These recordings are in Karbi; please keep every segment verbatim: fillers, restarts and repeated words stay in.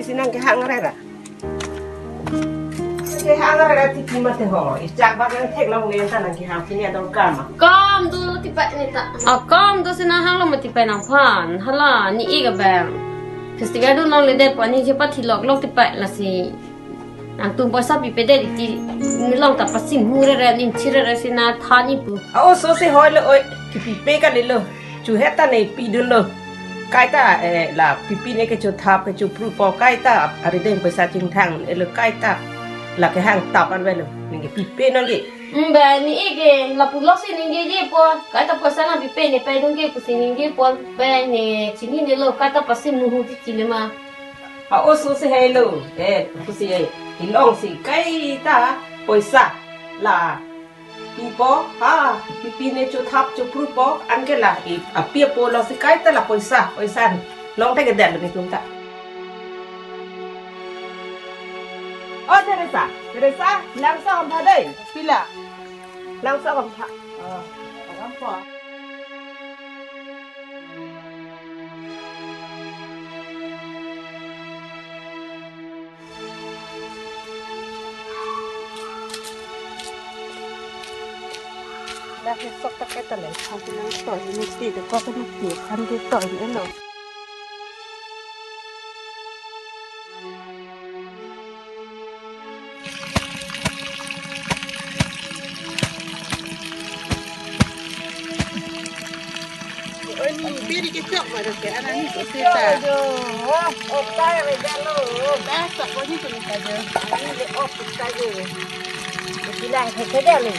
Si nangkehang rera. Kehang rera titi mate ho. Ijak bak nangtheklongle ta nangkehang pini ador kam. Kam do tipak ne ta. Ah, kam do si nanghanglo mati pai nangphan. Hala ne-ik abang. Festival dunlongledet pu ningje pathi loklok tipak lasi. Nangtum poisa pipedet titi, nilong ta pasinghu rere, ningthi rere si nathan-ik pu. A-oso si hoilo oi, kipipe kalilo. Chuhet ta ne pidunlo. Kaita, eh, la pipine kechothap kechoprupo, kaita arideng poisa chingthang-elo, kaita la kehang tap an avelo. Ningke pipe nangke. Hmm, ba ne-ik ke lapulo si ningjejepo. Kaita poisa nangpipe ne paidunke pusi ningjepo. Ba ne chininelo, kaita pasinghu titi le ma. A-oso si helo, eh, pusi, eh, ilong si kaita poisa la pipo, ha, pipine chothap choprupo, anke la, i, api apo lo si kaita la poisa, poisa. Longthek kedet lo netum ta. O, Teresa, Teresa, langso-om tha dei. Pila? Langso-om tha. Oh, langso. Dak ke sok tak eta le, phan ke nangtoi, ne si de ko ke ne si, phan ke toi ne lo. Oi, ni biri kechok ma ke, anak ni ko seta. Jo, oh, oh, tai re jalo. Dah, sok ko ni ko ni ka jo. Ani le op ta jo. Bilang ke ke jalo.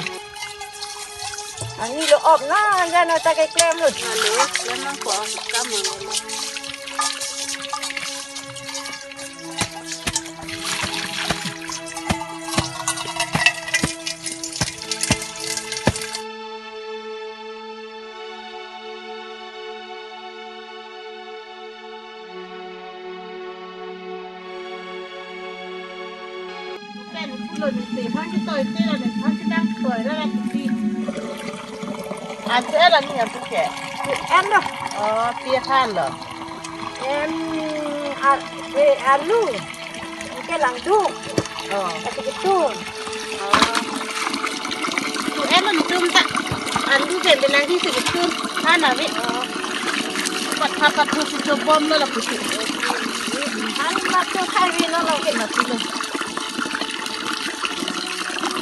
Ani lo op na, jano ta ke klemlo. Alo, klemlo ko, kam lo. Pen pulo ne te, phan ke toi te la ne, phan ke nangtoi la la kipi. An che la ni apu ke. An lo. Oh, pi aphan lo. Em, a, e, alu. Ke langduk. Oh. Ati ketun. Oh. Tu em an tum ta. Alu ke benang di se ketun. Hana ve. Oh. Pat ha pat tu si chobom lo la pusi. An ma tu khai ve lo lo ke ma tu lo.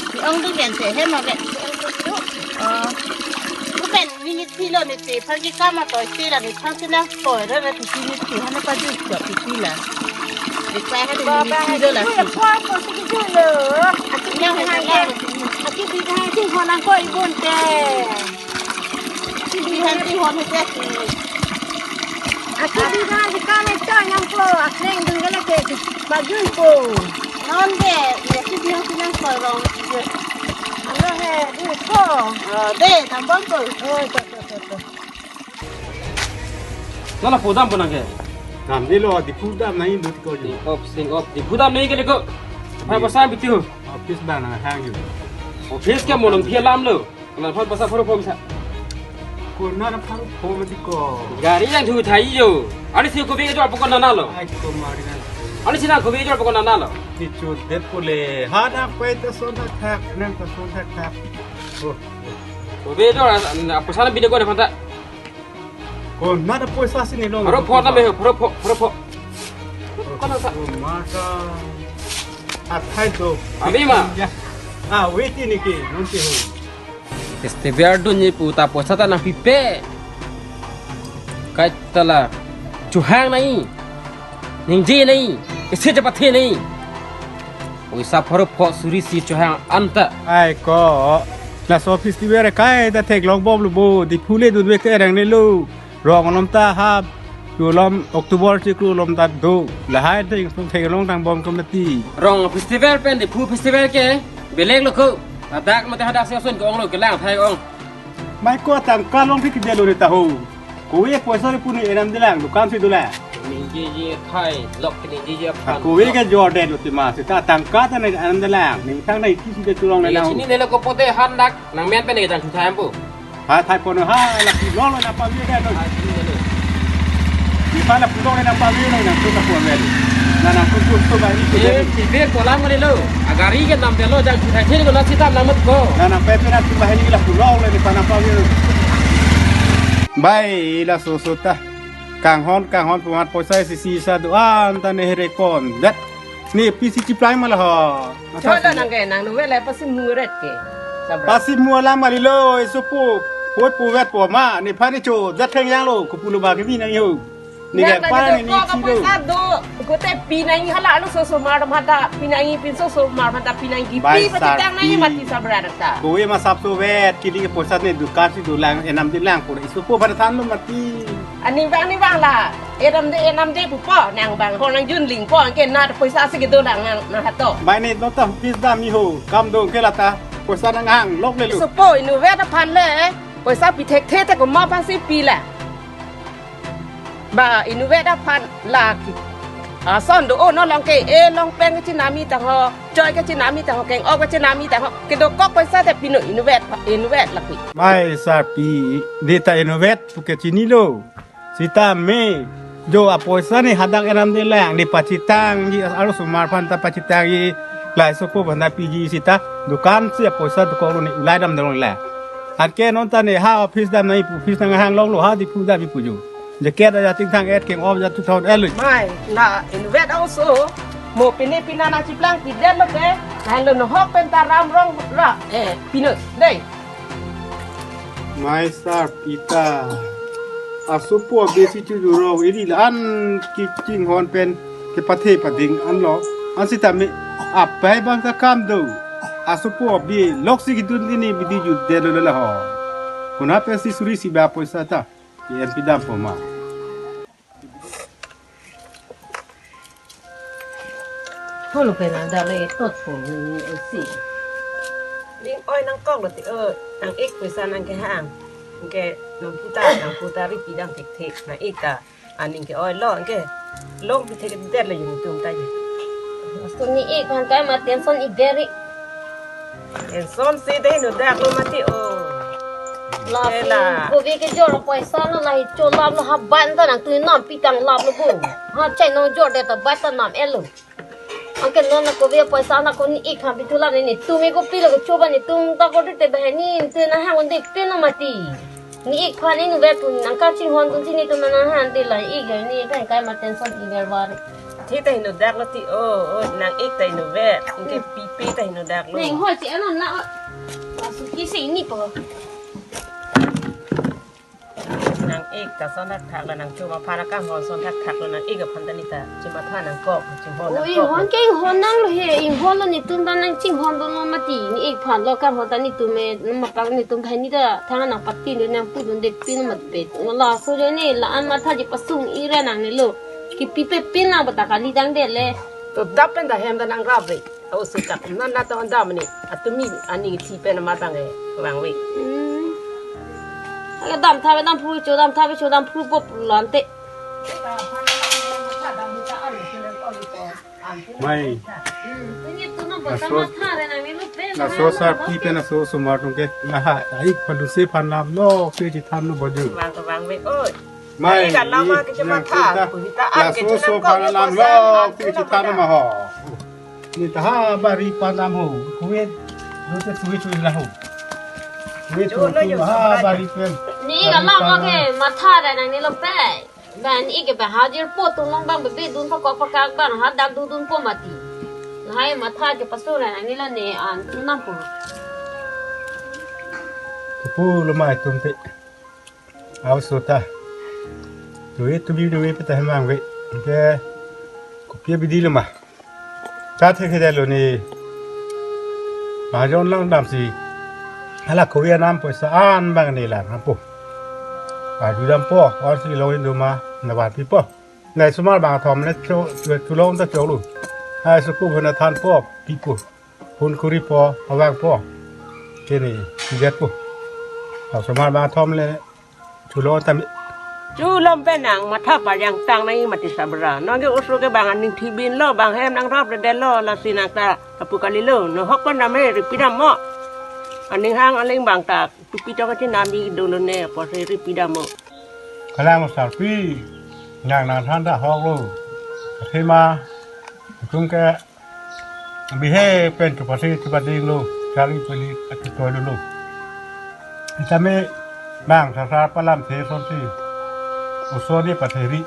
Di ong du ben se he ma ve. Di ong du. Oh. Pu pen ni ni thilo ne te phan ke kam atoi te la ne phan ke nangtoi ra ra titi ne te hana paju chok titi la. Di pai ha ne ni thilo la. Baba, aku ya kuat kok segitu lo. Aku yang hanya, aku di hanya tu orang kau ibun te. Di hanya tu orang itu. Aku di hanya tu kami tu yang ko, aku yang dulu lagi baju ko. Non de, ya si dia punya korong. Alo he, di ko. Oh, de, tambang ko. Oh, to, to, to, to. Nala podam ponang ke? Dam ni lo, Diphu dam nai lut ko jo. Sing op, sing op. Diphu dam nai ke le ko. Phan poisa bitu. Office bang nanghang jo. Office ke mo nangpi alam lo. Nang phan poisa pharo pho misa. Ko nang pharo pho mati ko. Gari nangthu thai jo. Ani si kopi kejor pokok nana lo. Ai ko mari nang. Ani si nang kopi kejor pokok nana lo. Ni chu det pule. Ha nang poi ta son thak thak, nang ta son thak thak. Oh. Kopi kejor, ah, poisa nang bide ko na phanta. Ko nang poisa si ne long. Pharo pho ta me, pharo pho, pharo pho. Ko nang sa. Ko mata. Athai do. Abi ma. Ya. Ah, wait ni ke, non si ho. Festival dunji pu ta poisa ta nangpipe. Kaita la chohang nai. Ningje nai. Isi chepathe nai. Poisa pharo pho suri si chohang anta. Ai ko. Laso festival kaita theklong bom lo bo. Diphu le dunvek te rang ne lo. Rong alom ta ha, tu alom October chiklo alom ta do. Lahai te sum theklong tang bom committee. Rong festival pen Diphu festival ke belek lo ko. Hadak mate hadak si ason ko-ong lo, kelang thai ong. Mai ko tangka longthek kede lo ne ta ho. Ko ye poisa le puni enam delang, dukan si dolang. Ningjeje khai, lok ningjeje aphan. Ko ye ke jor det lo tima, seta tangka ta ne enam delang. Ning tang na iti si de tulong le. Ye na ho. Chini ne lo ko pote han dak, nang men pen ne jang thu thai ampo. Ha, thai pon ha, la pu long lo nang pavir lo. Di pa la pu long nang pavir lo, nang tu ta pon lo. Nana kuku tu bahini tu. Eh, pibe kolam kali lo. Agari ke nam delo, jak juthai thil ko la sita namat ko. Nana pepe na tu bahini la pulau le ni panapa gitu. Bai, laso so ta. Kanghon, kanghon, pumat poisa isi isi sa doan ta ne herekon. Dat. Ni pisi chiplai mala ho. Chola nang ke, nang nuwe le pasi muret ke. Sabra. Pasi mu alam kali lo, isu pu. Poi pu vet po ma, ni pani cho, dat theng yang lo, kupu lo ba ke bi nang yo. Ni ke pa ni ni chi lo. Sado, kote pinai hala lo so so mar mata, pinai pinso so mar mata, pinai ki pi pati tang nai mati sabra ta. Kowe ma sap so vet, kili ke poisa ne dukan si dulang, enam dilang pura. Isu po pada than lo mati. Ani bang ni bang la. Enam de, enam de pupo, nang bang, ho nang jun ling po, ke na poisa si ke do nang, nang, nang hato. Mai ne no ta pis dam ni ho, kam do ke lata, poisa nang hang, lok le lu. Isu po, inu vet aphan le, poisa pi thekthe te ko ma pasi pi la. Ba, inu vet aphan la ki. Ason do o no long ke, e long peng ke chinami ta ho, choi ke chinami ta ho, keng o ke chinami ta ho, ke dokok poisa te pino inu vet, inu vet la ki. Mai sarpi, de ta inu vet, pu ke chini lo. Sita me, jo apoisa ni hadak enam dilang, ni pachitang, ji aro sumar phan ta pachitang, ji lai sopo phan ta piji sita, dukan si apoisa dokok lo ni ulai dam dong la. Anke non ta ne ha office dam nai pu office nang hang long lo ha di pu dam pu ju. Jacket aja ting thang et keng om ja tu thon elu. Mai, na invet also. Mo pine pina na chiplang piden lo ke. Lahen lo no hok pen ta ram rong ra. Eh, pino, dei. Mai sarpi ta. Asopo besi chu juro iri la an kichinghon pen kepathe pading an lo. An sita me apai bang ta kam do. Asopo be lok si kidun ini bidi ju de lo la ho. Kuna pensi suri si ba poisa ta. Ki en pidam po ma. Holo ke nang dale tot po ni isi. Ning oi nangkok lo ti o, nang ik poisa nang kehang. Ke nang puta, nang puta ri pidam thekthek, nang ik ta. Aning ke oi lo, ke long pi thekdet le yung tum ta ye. Astu ni ik phan kai ma tension ik deri. Tension si dei nu dak lo mati o. Lasi, kela. Kopi kejor poisa na lahi cho lam lo ha ban ta nang tui nam pi tang lam lo bu. Ha chai no jor de ta bai ta nam elo. Anke non na kopi poisa na ko ni ik phan pi thu lam ni tum e kopi lo ko cho ba ni tum ta ko te ba ni tu na hang de pe no mati. Ni ik phan ni nu be tu nang kachinghon tu si ni tu na hang de la ik ni phan kai ma tension ik ber bar. Thi ta hinu dak lo ti o, o, nang ik ta hinu ve, ke pipi ta hinu dak lo. Neng hoi si ano na, o. Asu ki si ni po. Nang ik ta son thak thak lo nang chuma phan akam hon son thak thak lo nang ik aphan ta ni ta chuma phan nang kok chuma hon nang kok. Oi, hon ke hon nang lo he, ing hon lo ni tum ta nang ching hon do lo mati, ni ik phan lo kam hon ta ni tum me, nama pang ni tum bhai ni ta, thang nang pati ni nang pu dun de pin mat pe. Wala so je ni la an matha ji pasung ira nang ni lo. Kipi pe pin nang bata kali dang de le. To dap pen da hem da nang rap re. Au su tak nan na to dam ni. Atumi ani thi pen ma tang e. Wang we. Hmm. Aga dam tha dam phu cho dam tha cho dam phu pop lante. Mai. Laso, laso sarpi pen laso sumar tum ke. Laha, ai phan du se phan lam lo, se ji tham lo boju. Bang to bang we oi. Mai, ai ka lama ke cuma yang tha, kita, kuhita an ke laso cuma so kok phan ni lam kosan, lo, an se ji cuma tham lo ma ho. Ni ta ha bari phan lam ho. Kuwe, lo te suwi suwi la ho. Kuwe jo tu no tu yo ha sa bari pen. Ni bari ka lama phan ke lam. Matha da nang ni lo pe. Ban ik ke ba hajir po tum long bang bebe dun pakok pakak bang ha dak du dun po mati. Lahai matha ke pasu ra nang ni la ne an tu nam po. Pu lo mai tum te. Au so ta. Tu e tu bi tu e peta hemang ve. Ke kopi bidi lo ma. Chathe kede lo ni. Majon lang dam si. Hala kopi anam poisa an bang ni lang apo. Adu dam po, or si lo indu ma, na wan pi po. Nai sumar bang thom le cho, chulong ta cholu. Hai suku huna than po, pi po. Hun kuri po, awang po. Kini, jet po. Au sumar bang thom le, Chulom tame. Chulom pen nang matha pajang tang nai mati sabra. Nang ke usu ke bang aning thibin lo, bang hem nang rap de lo, lasi nang ta apu kali lo. No hok pen dam he, ripi dam mo. Aning hang aling bang ta, tupi tong kachinam di dolo ne, apot he ripi dam mo. Kalang sarpi, nang nang than ta hok lo. Athema, Tum ke bihe pen chupasi chupasi lo, chari peli ati toy lo. Sitame bang sasar palamthe asonsi, oso ne patheri.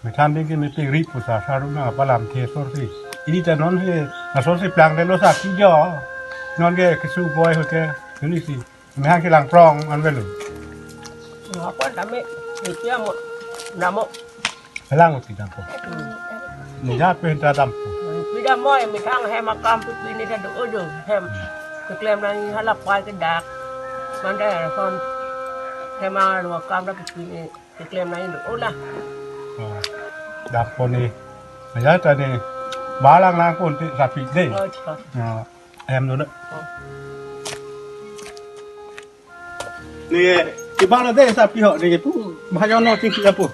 Methang ding ke mepik ri pu sasar nang palamthe asonsi. Ili ta non he asonsi plangdetlo sapi jo. Non ke keso boi hote, ini si. Mehang kelang prong an velo. Apa dame, itu ya mo, namo. Kelang uti dampo. Hmm. Ni ja pe ta dampo. Pida mo, methang hem akam pi pini ta do ojo hem. Keklem nang hala pai ke dak. Manda son hem a ruh akam dak pi pini keklem nang do ola. Oh. Dampo ni. Ni ja ta ni balang nang pun ti sapi de. Oh, cakap. Ya. Em dulu. Ni, ibang na de sapi ho, ni pu, mahajon no ting kita pu.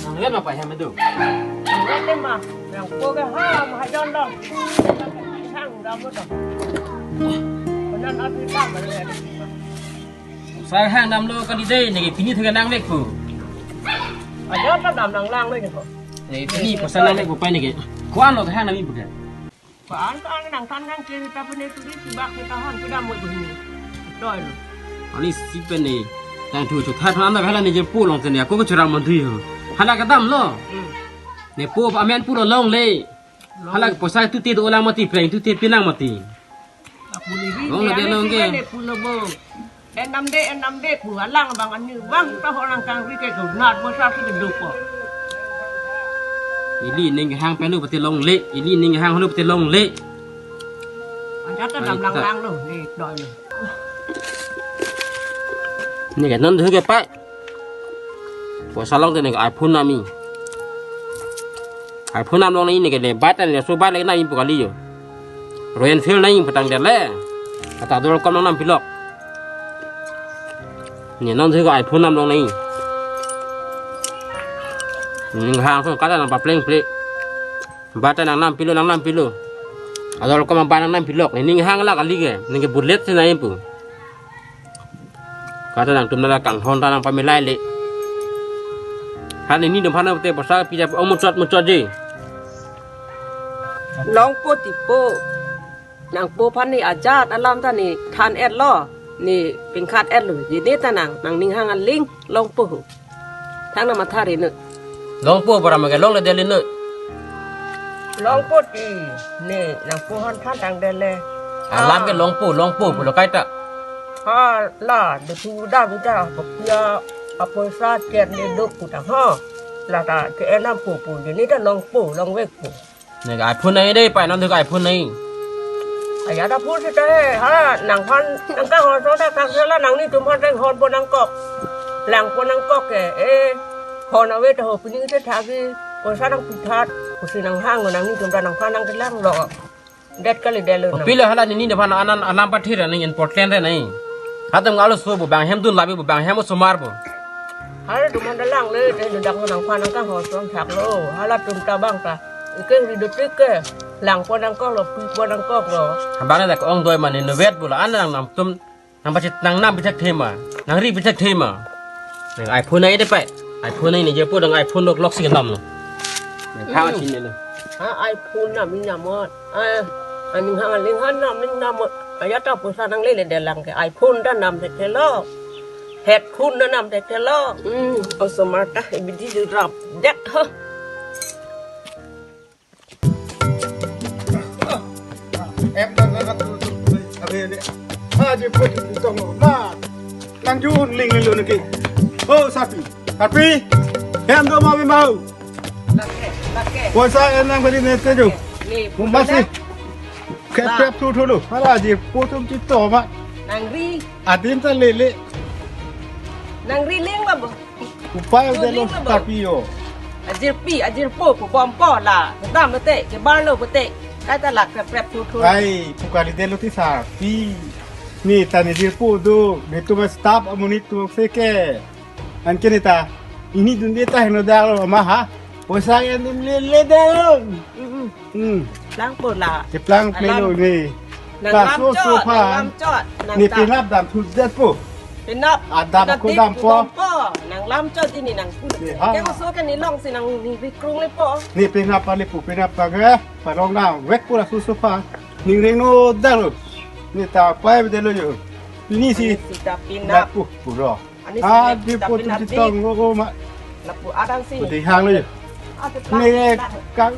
Nang lihat apa hem itu? Lihat deh, Mas. Yang po ke ha, mahajon dong. Hang dong mo dong. Benar, nanti tak balik. Sai hang damlo kali dei, neke pini thek nangvek pu. Ajo ta dam nanglang lo neke. Neke pini poisa nangvek pu pai neke. Ko-an lo hang dam-i pu ke. Ko-an ko-an nangthan kangkir ta pune turi tibak ke tahon kedam mo pu hini. Toi lo. Ani si pen ne. Tangthu chotha than na hala ne je pu along tene ko ko chura mandri ho. Hala kedam lo. Hmm. Ne pu amen pu lo longle. Hala poisa tu te do lang mati, preng tu te pilang mati. Long lake long ke. Pulo bo. Enam de, enam de pu alang bang ani bang ta ho nang kangri ke do nat mo sa si do po. Ili ning hang penu pati longle, ili ning hang hanu pati longle. Anja ta dam lang lang lo, ni doi lo. Ni ke non thu ke pai. Poisa long te neke iPhone nami. iPhone nam long nai neke le bat ne so bat le nai pu kali jo. Royal Enfield nai pu tangdet le. Kata dor kom nang nam pilok. Ni non thu ke iPhone nam long nai. Ning hang so kata nang papleng ple. Bat nang nam pilo, nang nam pilo. Ador kom bat nang nam pilok. Ning hang la kali ke. Neke bullet si nai pu. Kata nangtum nala kanghon ta nang pamilai le. Han ini dum han te poisa pija ong muchot muchot je. Longpo tipo. Nangpo aphan ni ajat alam ta ni than-et lo. Ni pingkhat-et lo. Jene ta nang, nangning hang aling longpo ho. Thang na matha ri nu. Longpo para ma ke longle det le nu. Longpo ti, ne, nangpo han than tangdet le. Alam ke longpo, longpo pulo kaita. Ha, la, de pu da pu da, pu ya, apoisa ket ne dok pu ta ha. La ta ke enam po pu, de ni ta longpo, longvek po. Ne iPhone nai de, pai non de iPhone nai. Aya ta phone sita he, ha, nangphan, nangkang hon so ta kang sela nanglitum phan ta hon po nangkok. Lang po nangkok ke, eh, hon ave ta ho pini te thagi, poisa nangpithat, pusi nanghang nanglitum ta nangphan nangkelang lo. Det kali det lo nang. Pilo hala nini dephan anan anam pathir aning important re nai. Hatum ngalo so bu bang hem dun labi bu bang hem osomar bu. Hala dum an dalang le, te dun dak nangphan nangkang hon so thak lo, halatum ta bang ta. Ike ri do tik ke, lang po nangkok lo, pi po nangkok lo. Abang na dak ong doi mane novet bula an nang nam tum, nang pachit nang nam bichak thema, nang ri bichak thema. Nang iPhone nai de pai, iPhone nai ni je po dang iPhone lok lok si nam lo. Nang khawa Hmm. Chin ne lo. Ha iPhone nam ni nam ot. Ah, aning hang aling han nam ni nam ot. Aya ta poisa nangle le det lang ke iPhone ta nam thekthe lo. Headphone ta nam thekthe lo. Hmm, osomar ta ibidi rap det ha. Em dan na tu tu. Abe de. Ha je put tu tong lo. Na. Nang ju ling ling lo niki. Oh, sapi. Sapi. Hem do ma be mau. Lake, lake. Poisa en nang beri ne te ju. Ni, Mu masi. Krep krep thu thu lo. Hala je po tum ti to ma. Nang ri. Adim ta lele. Nang ri ling ba bo. Upai udah lo. Ling ba bo. Tapi yo. Ajirpi, ajirpo, po bom po la. Dam te, ke bar lo te. Kaita la krep krep thu thu. Ai, pu kali det lo ti sapi. Ni ta ni jirpo do. Ni tu ma stop amonit tu se ke. Anke ni ta, ini dunde ta heno dalo ma ha. Poisa en dim lele dalo. Mm-mm. Hmm. Plang po la. Keplang plelo Alam. Ni. Nang lam chot, nang lam chot, nang ne ta. Penap dam thu det po. Penap. Adam ko dam po. Nang lam chot ini nang thu. Ke oso ke ne longsi nang rikrung le po. Ne penap pa le po penap pa ke. Parong nang vek pura susu pa. Ning ring no dalo. Ne ta pai be dalo yo. Ini si. Sita penap. Penap po pura. Ani si ah, di sita po penap tu di tong lo ma. Lapu adang si. Pudi hang lo yo. Ne kang.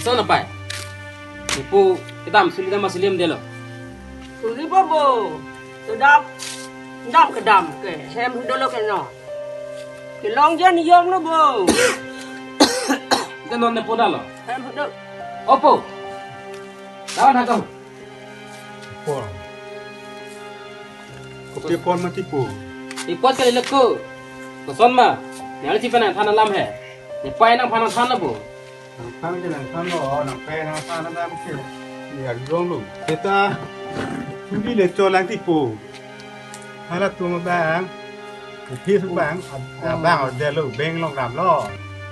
Ason apai. Ipu kedam suli dam suli am delo. Suli bobo. Sedap. Dam kedam ke. Hem dolo ke no. Kelong jan yom lo bo. Ita non ne poda lo. Hem do. Opo. Dawan hakam. Pon. Kopi pon mati po. Ipot kali leko. Koson ma. Yang si penang than alam he. Ni pai nang phan than abo. Nang phan ke nang phan lo, nang pai nang phan nang ke. Ni arjong lo. Kita suli le cholang ti po. Hala tum bang. Kopi su bang. Abang order lo, beng long dam lo.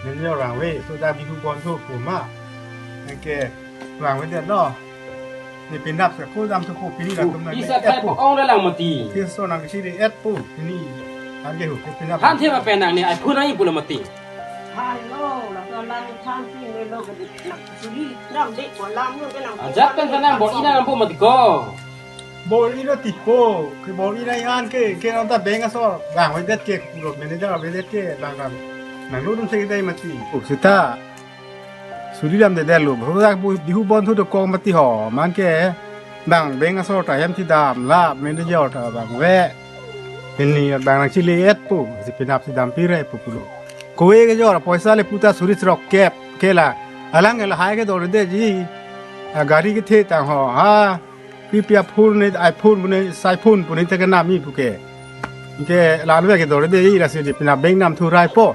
Nen yo rang ve, so da bihu bon thu po ma. Nang ke rang ve det lo. Ne penap sa ko dam thu ko pini la tum na. Isa kai po ong la lang mati. Ke so nang si de et po pini. An ke hu ke penap. Han the ma penang ne ai phun ai pulo mati. Hello, la to lang than si ne lo ke de na suli dam de ko lam lo ke nang. Ajat pen penang bo ina lam po mati ko. Bo ina ti po, ke bo ina an ke ke nang ta beng aso. Bang ve det ke, lo manager ve det ke, bang bang. Nang lo dum se dai mati. Oh, sita. Suli dam de delo. Bhodak bu bihu bon thu dokong mati ho. Man ke bang beng asor ta hem thi dam la mende jor ta bang ve. Ini bang nang chili et pu. Si penap si dam pire pu pulo. Kowe ke jor poisa le puta suri srok kep ke la. Alang ke lahai ke dor de ji. A gari kethe tang ho. Ha. Pi pi aphun ne iPhone pu ne iPhone pu ne te ke nami pu ke. Ke lan ve ke dor de i la si di pina beng nam thu rai po.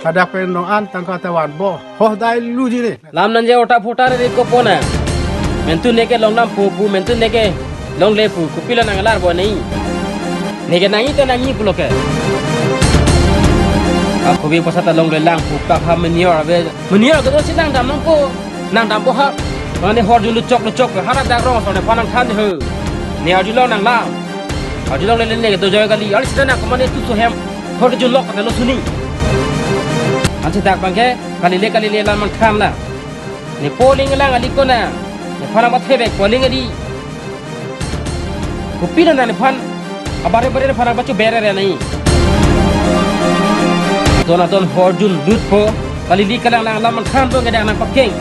Hadak pen nong an tangka ta van bo. Ho dai lu ji ne. Lam nang je ota phota re ko po na. Mentu ne ke long nam pu pu mentu ne ke long le pu kopi la nang lar bo nei. Ne ke nang i ta nang i pulo ke. Ako bi pasat long le lang pu ka ha menior ave. Menior ke do si nang dam nang po. Nang dam bo ha. Mane hor jun luchok luchok ha ra dak rong so ne phan nang than he. Ne arjulong nang la. Arjulong le le ne do joy kali. Ari sita na ko mane tu so hem. Hor jun lok ta lo suni. Ansi dak bang ke kali le kali le la man than la. Ne poling lang ali ko na. Ne phan nang ba thebek poling ali. Kopi na nephan abare bare nephan abachu bere re nai. Adon adon hor jun lut po kali li kalang lang lam man than po ngedang nang pakeng.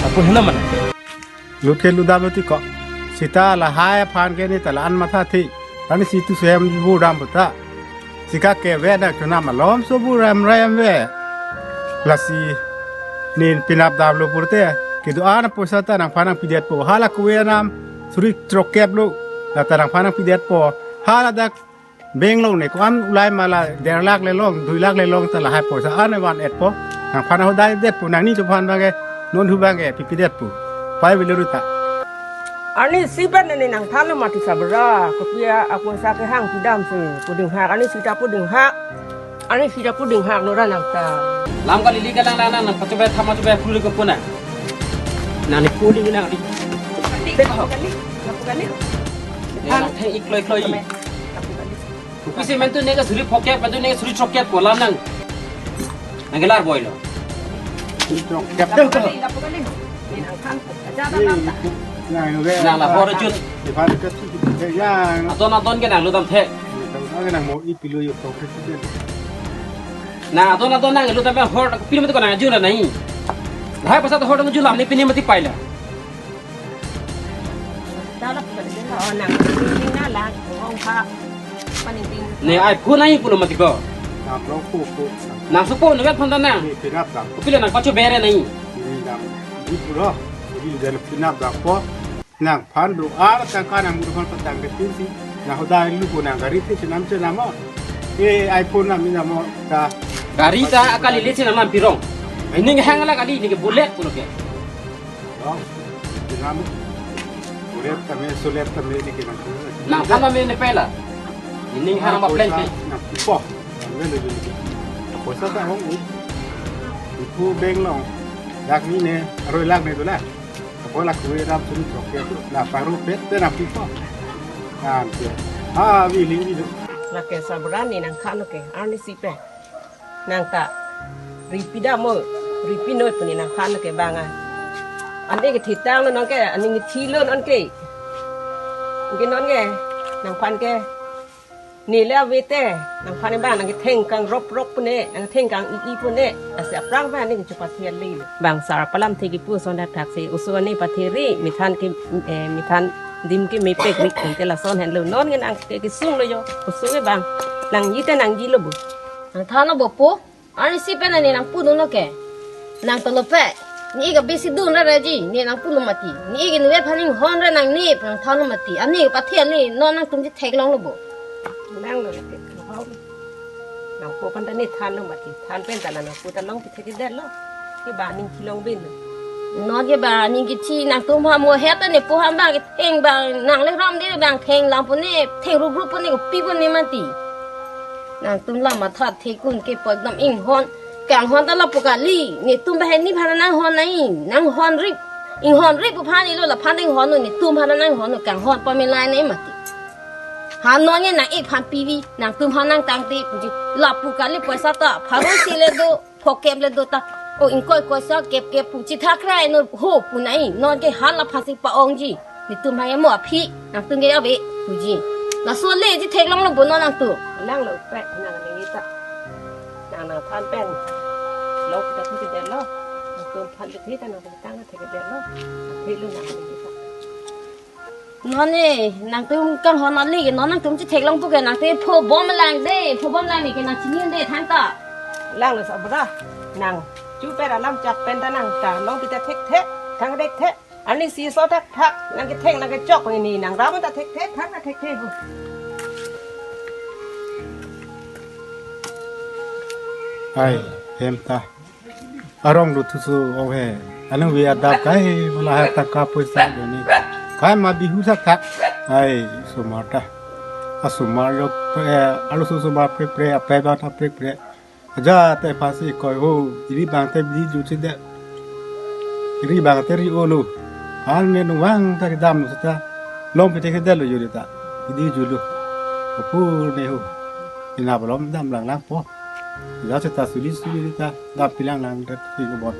Aku hena mana? Lut ke lut dam lut ti ko. Sita lahai aphan ke ne ta la-an matha thi. Ani si tu sem bu dam ta. Si ka ke ve na chuna malom so bu ram ram ve. Lasi nin pinap dam lo purte. Kedo-an poisa ta nang phan nang pidet po. Hala kowe nam suri throk kep lo. La ta nang phan nang pidet po. Hala dak beng long ne ko-an ulai mala der lak le long, dui lak le long ta lahai poisa an van et po. Nang phan ho dai det po nang ni cho phan bang ke. Non hu bang ke pipidet po. Pai velo ruta. Ani si pen ne nang than lo mati sabra. Kopi a poisa ke hang pidam si. Puding hak ani sita puding hak. Ani sita puding hak nora nang ta. Lam kali li kalang lang lang nang pachobe thama chobe phuli ko puna. Nang ne phuli nang di. Kali, kali, kali. Ne nang theng ikloi kloi. Kame, kali, kali. Kopi si mentu ne ke suri phokep, mentu ne ke suri chokep ko lam nang. Nang kelar boi lo. Suri chokep. Lapu kali, lapu kali. Ni nang than, aja da lam ta. Nang lo ke. Nang la hor jun. Di pan ke si ke ya. Adon adon ke nang lo dam the. Nang ke nang mo i pilo yo to ke si ke. Nang adon adon nang lo dam hor pilo mati ko nang jun la nai. Lahai pasat hor dam jun lam ni pini mati pai la. Dalap ka ding la onang ding na la ong ha. Paning ding. Ne iPhone ai pulo mati ko. Nang lo ko ko. Nang supo ne phan ta nang. Ni pinap dam. Ko pila nang pacho bere nai. Ni dam. Di pulo. Di dam pinap dam ko. Nang phan do ar tangka nang mur phan patang ke tin si. Nang hoda lu ko nang gari the chenam chenam mo. E iPhone nam ni nam mo ta. Gari ta akali le chenam nam pirong. Ini hang la kali ni ke bullet pulo ke. Oh, dinamo. Uret kami, sulet kami ini kita. Nang tama me ne pela. Ini hang ma plan ke. Nang po. Nang le le. Poisa ta hong u. Pu beng long. Dak ni ne, aroi lang ne tu la. Apo la kue ram suni chok ya tu. La paru pet te ram pito. Kan tu. Ah, wi ling wi tu. Lake sabra ne nangthan lo ke, arnisi pen. Nang ta. Ripi dam mo, ripi noi pu ne nangthan lo ke bang a. Ane kethitang lo non ke, ane ngethi lo non ke. Ke non ke, nangphan ke. Neli ave te, nangphan bang nangketheng kangrop rop pu ne, nangketheng kang-i-i pu ne, lasi aphrang bang ne kecho pathe le. Bang sar palam the kipu ason dak thak si, oso ne pathe ri, methan ke, eh, methan dim ke mepek ri, ante lason henlo, non ke nang ke kesung lo yo, oso ke bang, nangji te nangji lo bo. Nangthan lo bo pu, arnisi pen ne nangpu dun lo ke. Nang tolo pe. Ne ik abisi dun ra raji. Ne nangpu lo mati. Ne ik inve aphan inghon ra nangne pu nangthan lo mati. Ane pathe ne non nangtum chetheklong lo bo. Nang lo ke. Nangpu pen ta ne than lo mati. Than pen ta nangpu ta long pithe det lo. Ke ba ning kelong bin lo. Non ke ba ning kethi nangtum ha mo het ta ne pu ham ba ketheng ba nang le ram de ba theng lam pu ne theng rup rup pu ne kopi pu ne mati. Nangtum la matha thekun ke po ekdom inghon. Kanghon ta lapu kali. Netum ba heni phana nanghon nai. Nanghon rip. Inghon rip pu phani lo laphan inghon no netum phana nanghon no kanghon pa melai nai mati. Ha non ne nang ik phan pivi. Nangtum ha nangtangte puji. Lapu kali poisa ta. Pharo si le do. Phokem le do ta. O ingkoi koi sa kep kep puji thakrai no ho pu nai. Non ke ha laphan si pa-ongji. Netum hai mo aphi, nangtum ke ave, puji. Laso le chetheklong lo bo non nangtum. Lang lo pe, nang le ta. Nang nangthan pen. Lo kita tu ke lo. Nangtum phan ke ta nang tang ke lo. Aphi lo nang le ta. Non ne, nangtum kanghon ali ke, non nangtum chetheklong pu ke, nangtum pho bom lang de, pho bom lang ne ke nang chini de than ta. Lang lo sabra. Nang chu pe ra lam chak pen ta nang ta. Long kita thekthe, thang thekthe. Arnisi so thakthak, nangketheng nangkechok ini nang ram ta thekthe, thang ta thekthe. Ai, hem ta. Arong do thuso ong he. Anung wi adap kai mala ha tangka poisa do ni. Kai ma bihu thakthak. Ai, osomar ta. Osomar lo, eh, arloso osomar prek prek, ape ba ta prek prek. Aja te pasi koi ho, iri bang te bidi ju si de. Iri bang te ri-o lo. An ne nung vang ta kedam seta. Long pite ke de lo juri ta. Bidi ju lo. Opu ne ho. Ina balom dam lang lang po. Aja seta suli suli ta. Dam pilang lang ta si ko bon.